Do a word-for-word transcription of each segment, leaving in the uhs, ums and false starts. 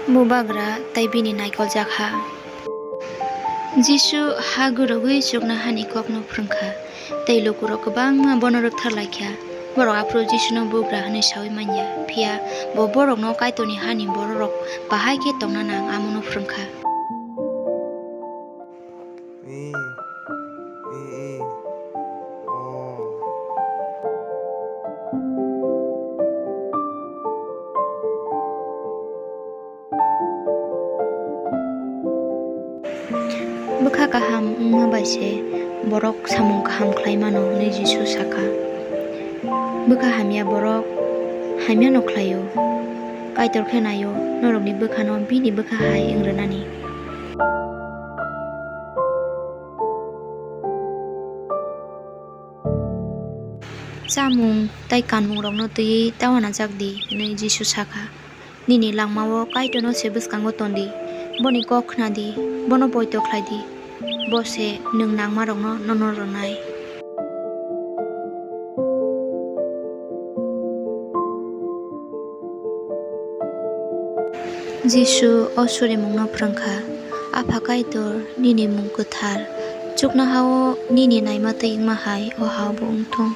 Bubagra tei bini naikoljak ha. Jisu ha gwrwgwi chuknohani kokno phrwng kha, tei lukurok kwbangma bono rwktharlai kha. Borok aphuru Jisuno bugra hwnwi saui man ya, phiya bo borokno Kaitorni hani bororok bahai khe tongna nang, amono phrwng kha. Bwkha kaham wngma bai se borok samung kaham khlai mano, hwnwi Jisu sa kha. Bwkha hamya borok hamyano khlai-o. Kaitor khe nai-o norokni bwkhano bini bwkha hai wng rwnani. Chamung tei kanmungrokno twiwi ta uanajak di, hwnwi Jisu sa kha. Nini langmao Kaitorno se bwskango ton di, boni kok khna di, bono poito khlai di, bo se nwng nangmarokno nono rwnai. Jisu o surimungno phrwng kha, Apha Kaitor, nini mung kwthar, chuknoha-o nini naima twi wngma hai o ha-obo wng thung.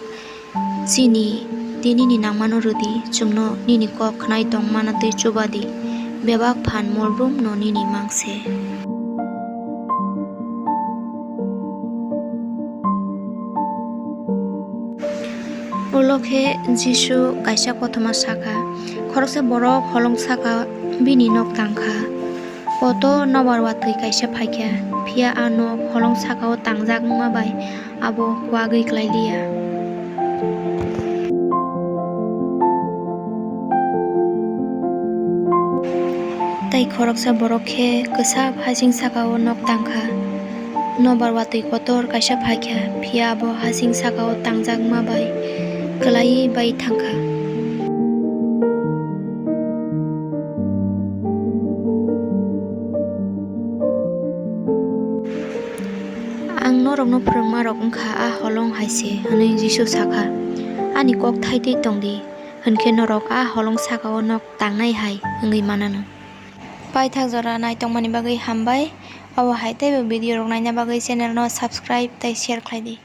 Chini tei nini nangmano rw di, chwngno nini kok khnai tong mana twi chuba di, bebak phan molbrum no nini mang se. Ulo khe Jisu kaisa kothoma sa kha, khoroksa borok holong saka bini nok tang kha. Kotor nobar watwi kaisa phai kha, phiya a nok holong saka-o tangjak wngma bai abo kuagwi klai liya. Tei khoroksa borok khe kwchap hasing saka-o nok tang kha. Nobar watwi kotor kaisa phai kha, phiya abo hasing saka-o tangjak wngma bai kwlaiwi bai thang kha. Ang norokno phrwngmarok wng kha a holong hai se, hwnwi Jisu sa kha. Ani kok thai twi tong di, hwn khe norok a holong saka-o nok tangnai hai wngwi manano. Paithak jora naitokmani bagwi hambai. Obo hai teibo video rok naina bagwi channel no subscribe tei share khlai di.